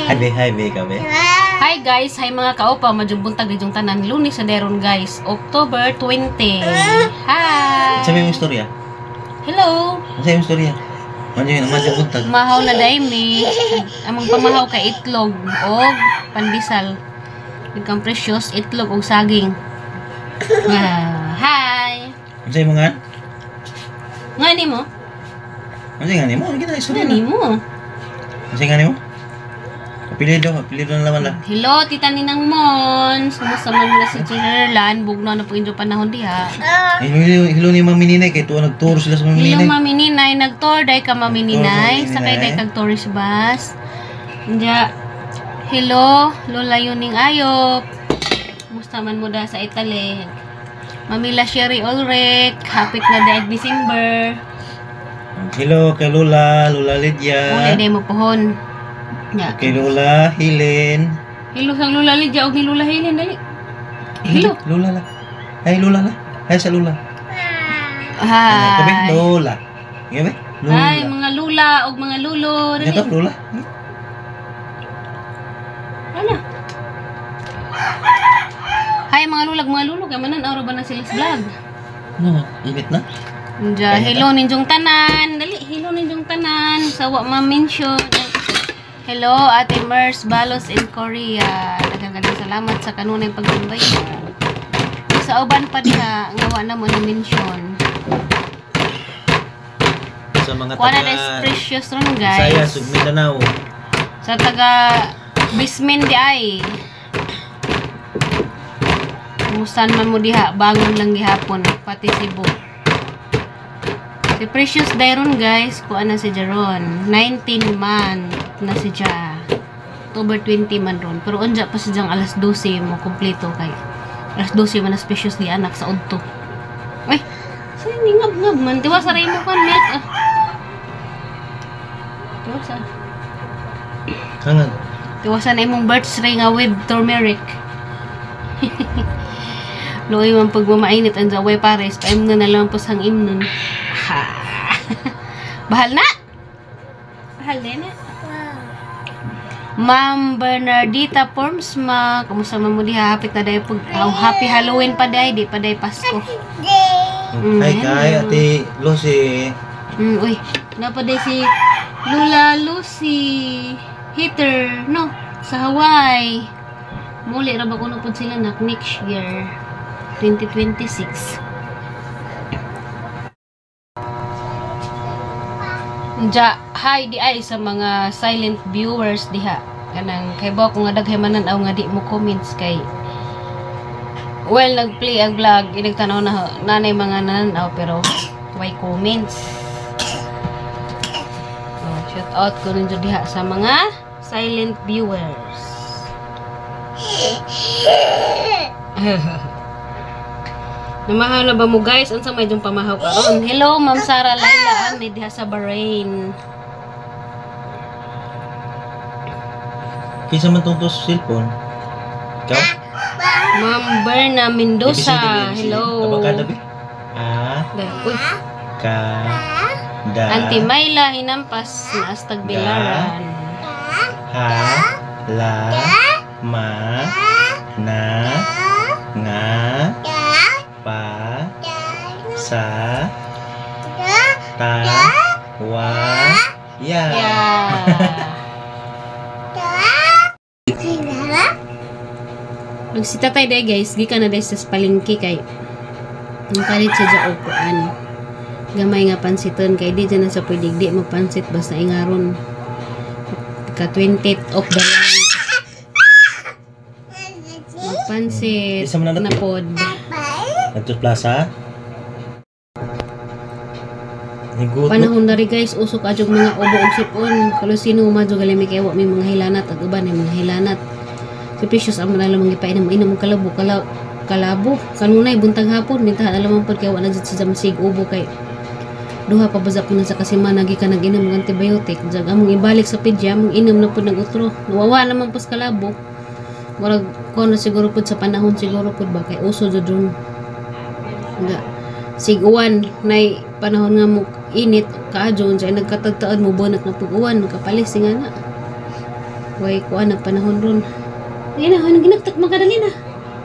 Hi be, hi be, kabe. Hi guys, hi mga kaupa, madyong buntag di yung tanan Lunes sa deron guys, October 20. Hi. Sa imong istorya? Hello. Sa imong istorya? Manjo manjo buntag. Mahaw na dai mi. Among pamahaw kay itlog og pandesal. Nagkang precious itlog og saging. Ah, hi. Sa imong nga? Nga nimo? Unsa nga nimo? Ano kita istorya Nga na? nimo? Unsa nga nimo? Apelyido, apelyido na laman lang. Hello, Tita Ninang Mons. Kumusta man mo na si Sherlan? Bugno na po inyo panahon diha. Hello, hello, hello ni Mami Ninay kay tuwa nagtour sila sa Mami Hello, Ninay. Mami Ninay. Nag-tour day ka, Mami Nag-tour, Ninay. Mami Sakay Ninay. day kag tourist bus. Diya. Hello, Lola Yuning Ayop. Kumusta man mo da sa Italy? Mami La Sherry Ulrich. Hapit na day December. Hello kay Lola, Lola Lydia. Uli day mo pohon. Ya. Kay Lola Helen. Hello sang Lola Lydia og ni Lola Helen dali. Hello. Lola la. Hi Lola la. Hi sa Lola. Hi. Kabe, Lola. Gabi? Lola. Hi mga lula og mga lulo. Dali. Dito, Lola. Ano? Hi mga lulag mga lulo kay manan araw ba na sila sa vlog? Ano, init na? Diya, hello ninjong tanan. Dali, hello ninjong tanan. Sawa ma-mention. Hello, Ate Mers Balos in Korea. Daghang salamat sa kanunay pagtumbay. Sa uban pa diha, nga wa na mo na mention. Sa mga Kuha na is precious ron, guys. Visayas ug Mindanao. Sa taga Bismin di ay. Kumusta man mo diha, bangon lang gihapon, pati Cebu. Si Precious Dairon guys, kuha na si Jaron. 19 month na si Ja. October 20 man ron. Pero unja pa si Jang alas 12 mo kompleto kay. Alas 12 man na si Precious di anak sa udto. Ay, sa ngab-ngab man. Tiwa sa mo kan milk. Ah. Tiwa sa. Hangan. Tiwasan na imong birth ray nga with turmeric. Luoy man pag mamainit ang zaway pares, paim na na lang po sang imnon. Ha. Bahal na! Bahal din na. Ma'am Bernardita Formsma, kumusta man mo diha? Hapit na dayo pag oh, happy Halloween pa day, di pa day Pasko. Hi kay Ate Lucy. Uy, napa day si Lula Lucy Hitter, no, sa Hawaii. Muli ra ba kuno pud sila nak next year 2026. Ja, hi di ay sa mga silent viewers diha. Kanang kay ba ko nga daghay manan-aw nga di mo comments kay well nagplay ang vlog inagtanaw na nanay mga nananaw pero way comments. Oh, shout out ko ninyo diha sa mga silent viewers. Namahaw na ba mo guys? Unsa may diyong pamahaw karon? Hello, Ma'am Sara Laila Ahmed diha sa Bahrain. Kinsa man tong tos cellphone? Ikaw? Ma'am Berna Mendoza. ABCD, ABCD. Hello. Abakada be? A Uy, K Da Auntie Myla Hinampas na Astag Bilaran. Ha La Ma Na Nga Pa Sa Ta Wa Ya. Yeah. Magsita tayo day guys, gikan na day sa palengke kay ang palit siya dya og kuan. Gamay nga pansiton kay di dyan na sa pwede di magpansit basta ingaron. Ka 20th of the month. Magpansit Isa man na na pod. Adto plaza. Nigut. Panahon na rin guys, usok adjog mga ubo og sipon. Kalau sino madyo gali may kay wa may mga hilanat ag uban may mga hilanat. Si Precious ang manalo mga ipainom inom og kalabo kalabo. Kanunay buntag hapon mintahan alam man pod kay wa na jud sa jamsig ubo kay Duha pa ba po na sa kasimana gikan nag-inom og antibiotic. Diyan among ibalik sa pedya, among inom na pud nag utro. Nawawa naman pud sa kalabo. Murag kuan na siguro pud sa panahon siguro pud ba kay uso jud ron. Nga sig-uwan nay panahon nga mo init kaadyo unsa nagkatagtaod mo bunot na pug uwan kapalis nga na. Way kuan na panahon ron. Ay na ginaktak makadali na.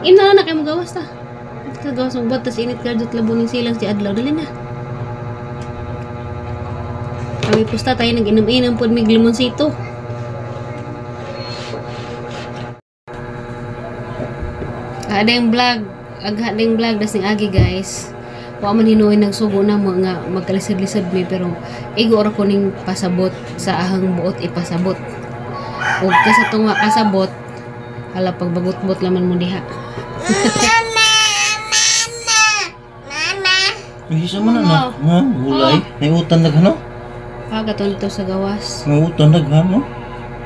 Ina na kay mo gawas ta. Kagawas mo batas init ka jud labo ning silang si adlaw dali na. Kami pusta tayo nag-inom-inom pod mig limonsito. Ada yung vlog, agha ding vlog das ning agi guys. Wa man hinuoy nagsugo na mo nga magkalisod-lisod mi pero igo ra ko ning pasabot sa ahang buot ipasabot. Ug kasa tong kasabot hala pagbagot-bot laman mo diha. Mama. Uy, isa man na. Ha, gulay. May utan daghan no? Pagaton to sa gawas. May utan daghan no?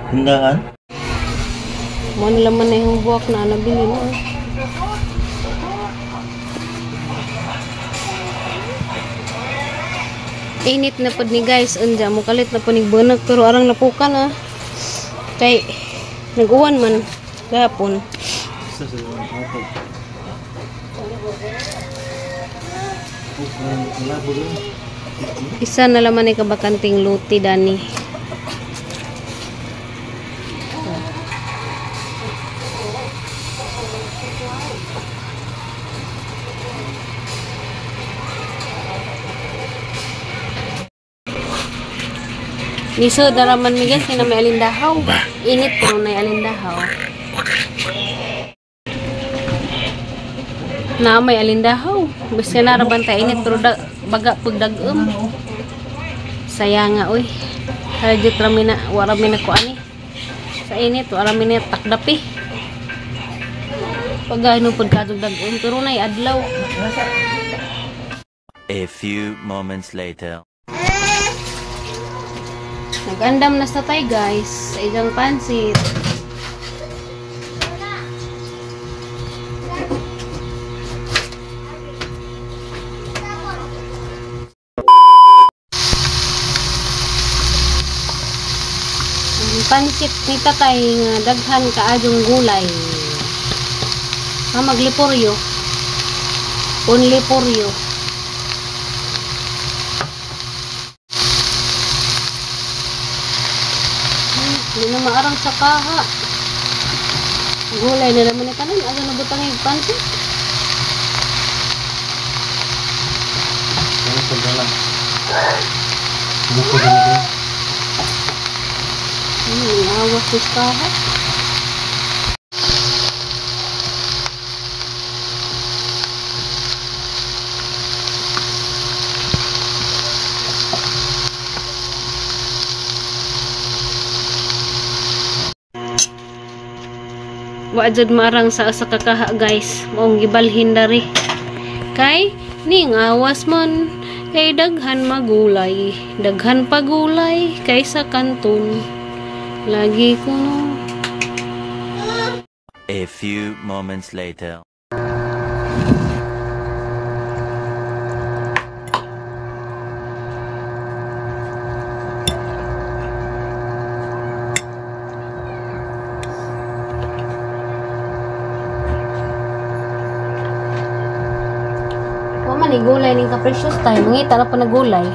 Tindahan. Mo na laman na yung buwak na nabili mo. Init na pod ni guys, unja mo kalit na pod ni bunag pero arang napukan ah. Kay nag-uwan man gahapon. Isa na laman ni kabakanting luti dani. Niso daraman mi guys, na may alindahaw. Init pero na alindahaw. Na may alindahaw. Basta na ra bantay init pero baga pagdag-um. Saya nga oy. Hajit ra mi na wara mi na ko ani. Sa init wara mi na takdapi. Pag ano pud kadtong dag-um pero nay adlaw. A few moments later. Nag-andam na sa tay guys sa ijang pansit. Ang pansit ni tatay nga daghan kaadyong gulay. Ha magliporyo. Only poryo. Hindi na maarang sa kaha. Gulay na naman ni tanan. Aga na butang yung pansit. Ano po dala? Ano po dala? Awas sa kaha. Wa jud maarang sa usa ka kaha guys, maong gibalhin dari. Kay ning awas man kay daghan magulay, daghan pagulay kaysa kanton. Lagi kuno. A few moments later. Wa man ni gulay ning ka-precious time, mangita ra pa na gulay.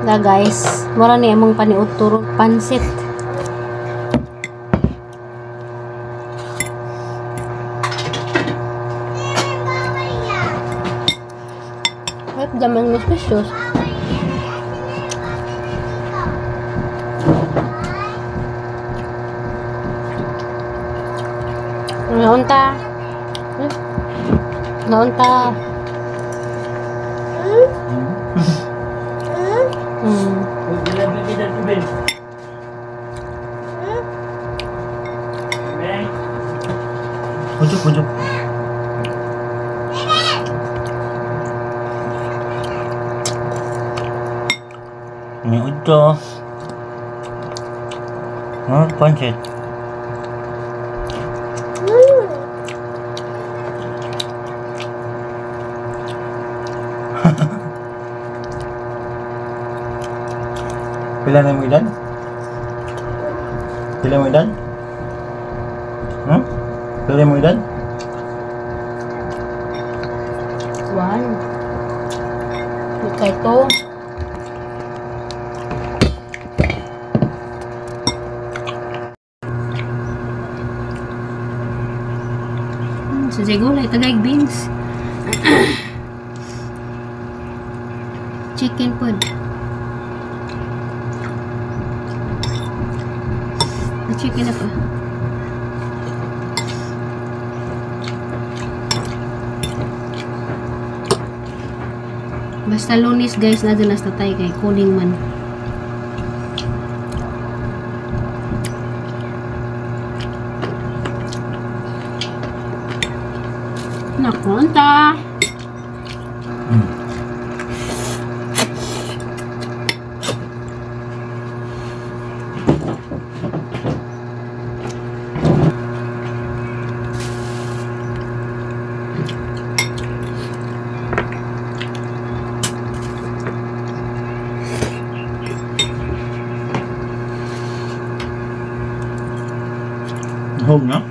Da guys, mura ni among paniudto pansit. Wait, jaman mas precious. Naunta. Naunta. Pujuk, pujuk. Ngayon. Ito. Oh, pancit. Pila na mo edad? Pila mo edad? Pila mo edad? 1. Ikay to. Sa gulay, tagay beans. Chicken food. Chicken na pa. Basta Lunes guys, na dyan nasta tayo kay kuning man. Nakunta. Home, no?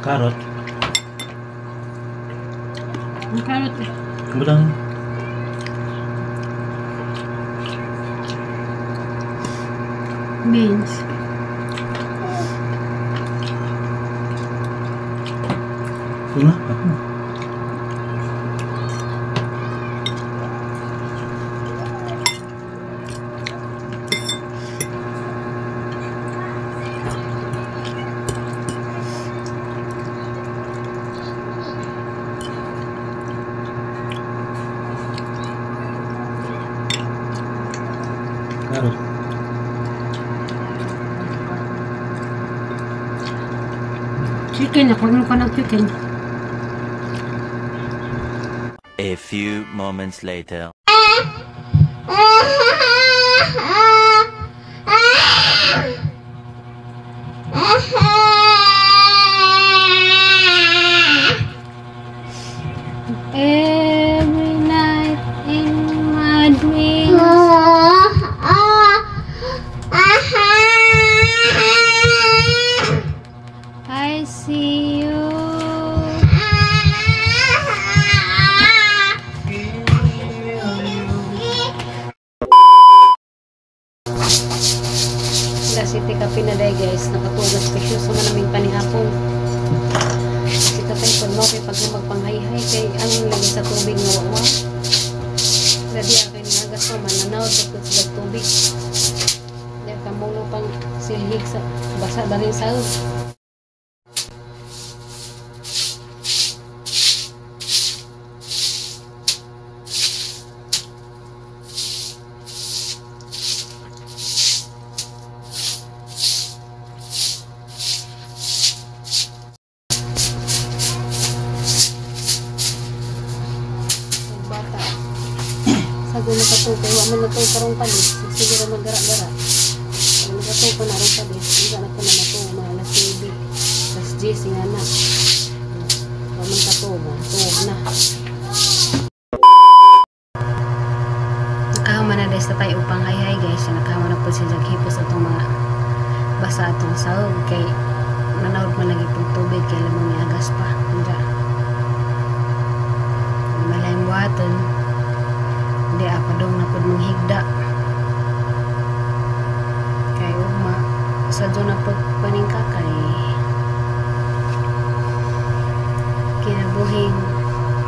Carrot. Ang carrot. Butang. Beans. Ito na. Carrot. Chicken, ako ka ng chicken. A few moments later. Every night in my dreams, I see you. La City Cafe na day guys, nakatugas special sa manaming panihapon. Si tatay pag mo kay pag magpanghayhay kay ang lagi sa tubig nga wawa. Dadi kay niagas pa mananaw sa tubig. Di ka mulo pang silhig sa basa dalhin sa. ko nakatuo kay wa man natuo karong palis. Sige ra maggara-gara. Kay nakatuo pa na rong palis. Unsa na ko na matuo mga alas 9. Alas 10 nga na. Wa man katuo ba? Tuog na. Nakahuman na des tayo upang hi hi guys. Nakahuman na po siya hipos atong mga basa atong sahog kay manawag man lagi pag tubig kay lamang may agas pa. Unja. Malayang buhaton. Hindi apa dong na pud manghigda. Kay ugma sa doon na pud paningkakay. Kinabuhing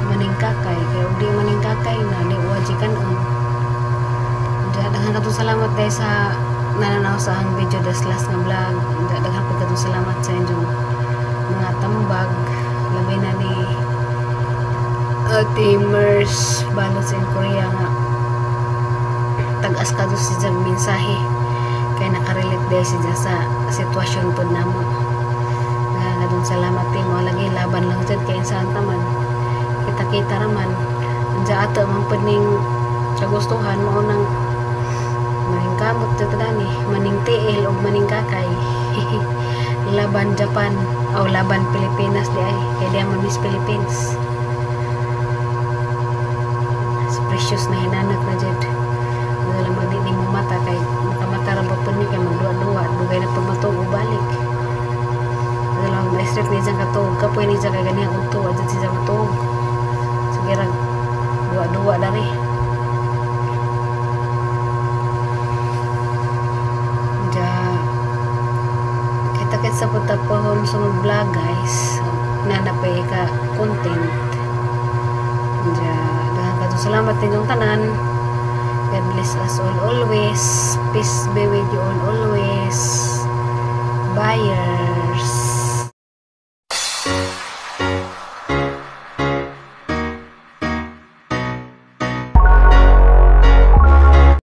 maningkakay kay og di maningkakay na di wajikan on. Daghan katong salamat dahil sa nananaw sa ang video des last nga vlog. Daghan pud katong salamat sa inyong mga tambag, labi na ni Ate Mers Balos in Korea nga tag-as ka si jag mensahe kay nakarelate dahil siya sa sitwasyon pod namo. Nga katong salamat mo lagi laban lang jud kay saan ta man kita-kita raman. Anja ato man pud ning kagustuhan mao nang maning kamot jud dani, maning tiil og maning kakay. Laban Japan o laban Pilipinas di ay kay di man Miss Philippines. Si Precious na hinanap na jud. Wala lang di mo mata kay makamata ra ba pud ni kay magduwa-duwa dugay na pud matuog balik. Wala lang ma-stress ni jang katuog kapoy ni jang kay ganihang udto wa jud siya matuog. Sige rag duwa-duwa dari. Ja kita-kits sa putapahon sunod vlog guys. Nanapay ka content. Ja daghan kadto salamat ninyong tanan. God bless us all always. Peace be with you all always. Buyers.